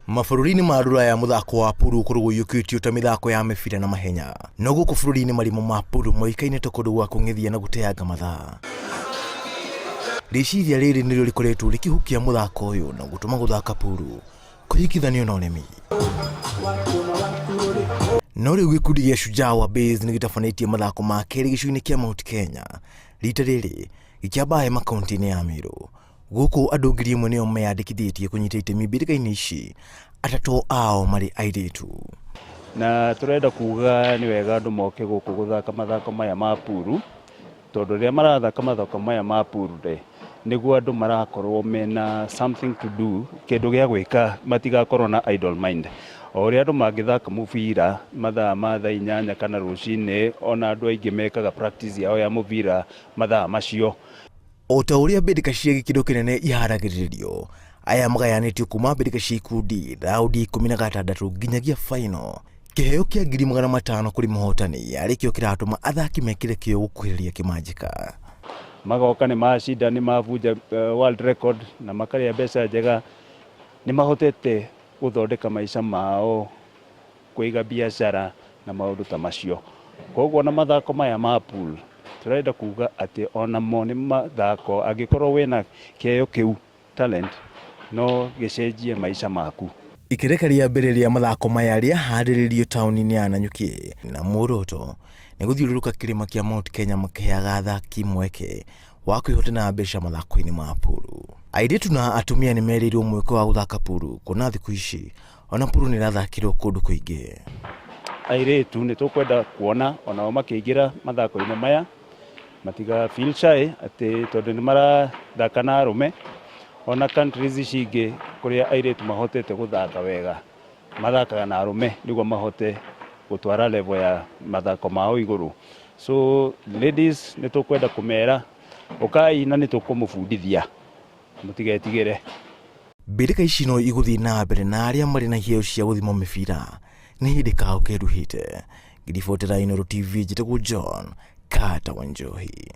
Mabũrũri-inĩ ma Rũraya mũthako wa puru ũkoragwo ũiyũkĩtio ta mĩthako ya mĩbira na mahenya. No gũkũ bũrũri-inĩ marima ma puru moĩkaine ta kũndũ gwa kũng'ethia na gũteanga mathaa. Rĩciria rĩrĩ nĩrĩo rĩkoretwo rĩkĩhukia mũthako ũyũ na gũtũma gũthaka puru kũringithanio na ũrĩmi. No rĩu gĩkundi gĩa Shujaa wa Base nĩ gĩtabanĩtie mathako ma kerĩ gĩcigo-inĩ kĩa Mount Kenya. Rita rĩrĩ gĩkĩamba hema kaunti-inĩ ya Meru. Gũkũ andũ 1000 nĩo meyandĩkithĩtie kũnyita itemi mbĩtĩka-inĩ ici, atatũ ao marĩ airĩtu. Na tũrenda kuga nĩ wega andũ moke gũkũ gũthaka mathako maya ma puru, tondũ rĩrĩa marathaka mathako maya ma puru rĩ, nĩguo andũ marakorwo mena something to do, kĩndũ gĩa gwĩka, matigakorwo na idle mind. O ũrĩa andũ mangĩthaka mũbira mathaa ma thaa 8 kana rũcinĩ, ona andũ aingĩ mekaga practice yao ya mũbira mathaa macio. O ta ũrĩa mbĩtĩka cia gĩkĩro kĩnene iharagĩrĩrio, aya magayanĩtio kuma mbĩtĩka cia ikundi raundi 16 nginyagia final. Kĩheo kĩa 500,000 kũrĩ mũhotani arĩkĩo kĩratũma athaki mekĩre kĩo gũkuhĩrĩria kĩmanjĩka. Magoka nĩ macinda, nĩ mabunja world record na makarĩa mbeca njega, nĩ mahotete gũthondeka maica mao, kũiga biacara na maũndũ ta macio. Koguo na mathako maya ma pool tũrenda kuga atĩ onamo nĩ mathako, angĩkorwo wĩna kĩheo kĩu, talent, no gĩcenjie maica maku. Ikereka rĩa mbere rĩa mathako maya rĩaharĩrĩirio taũni-inĩ ya Nanyuki na muoroto nĩ gũthiũrũrũka kĩrĩma kĩa Mount Kenya makĩheaga athaki mweke wa kwĩhotana mbeca mathako-inĩ ma puru. Airĩtu na atumia nĩ merĩirwo mweke wa gũthaka puru kuona thikũ ici ona puru nĩ ĩrathakĩrwo kũndũ kũingĩ. Airĩtu nĩ tũkwenda kuona onao makĩingĩra mathako-inĩ maya, matiga feel shy atĩ tondũ nĩ marathaka na arũme. Ona countries ici ingĩ kũrĩa airĩtu mahotete gũthaka wega, mathakaga na arũme nĩguo mahote gũtwara level ya mathako mao igũrũ. So ladies, nĩ tũkwenda kũmera ũkai na nĩ tũkũmũbundithia, mũtigetigĩre. Mbĩtĩka ici no igũthiĩ na mbere na arĩa marĩ na iheo cia gũthima mĩbira nĩ hĩndĩ kao keruhĩte. Ngĩribotera Inooro TV, njĩtagwo John Kata Wanjohi.